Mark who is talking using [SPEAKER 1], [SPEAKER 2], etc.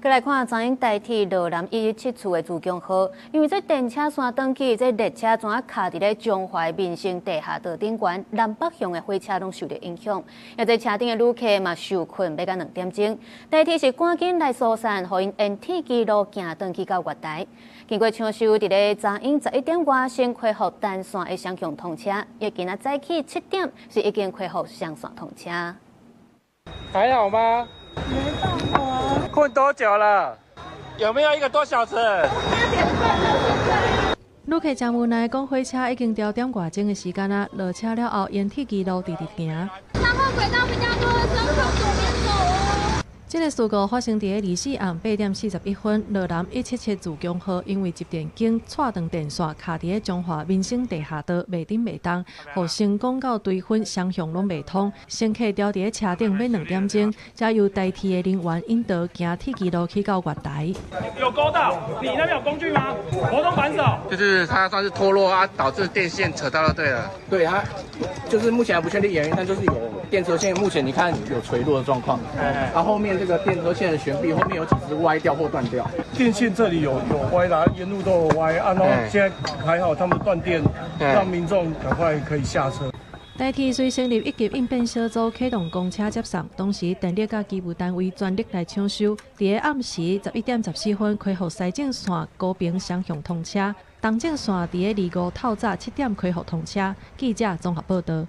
[SPEAKER 1] 閣來看昨昏台鐵羅南117處的自強號，因為這電車線斷去，這列車怎卡佇咧中華民生地下道頂懸，南北向的火車攏受著影響，而這車頂的旅客嘛受困欲到2點鐘，台鐵是趕緊來疏散，予𪜶沿鐵枝路行轉去到月台。經過搶修，佇咧昨昏11點外先恢復單線的雙向通車，伊今仔早起7點是已經恢復雙線通車。
[SPEAKER 2] 還好嗎？
[SPEAKER 3] 沒辦法。
[SPEAKER 2] 困多久了？有沒有一個多小時？8
[SPEAKER 3] 點半到現在。
[SPEAKER 4] 旅客誠無奈，講火車已經超點外鐘的時間啊，落車了後沿鐵枝路直直行。
[SPEAKER 3] 然後軌道比較多的時候，靠左邊走哦。
[SPEAKER 4] 這个事故發生佇24暗8點41分，羅南177自強號因為集電弓掣斷電線，卡佇中華民生地下道袂振袂動，予成功到堆粉雙向攏袂通，乘客牢佇車頂欲2點鐘，才由台鐵的人員引導行鐵枝路去到月台。
[SPEAKER 5] 有勾到？你那邊有工具嗎？活動扳手。
[SPEAKER 2] 就是它算是脫落啊，導致電線扯到了，對了。
[SPEAKER 6] 對，它就是目前還不確定原因，但就是有電車線，目前你看有垂落的狀況。然後後面這個電車線的懸臂後面有幾支歪掉或斷掉。
[SPEAKER 7] 電線這裡有歪啦，沿路都有歪啊。然後現在還好，他們斷電，讓民眾趕快可以下車。
[SPEAKER 4] 台鐵遂成立一級應變小組，啟動公車接送。同時，電力佮機務單位全力來搶修。佇暗時11點14分恢復西正線高屏雙向通車，東正線佇25透早7點恢復通車。記者綜合報導。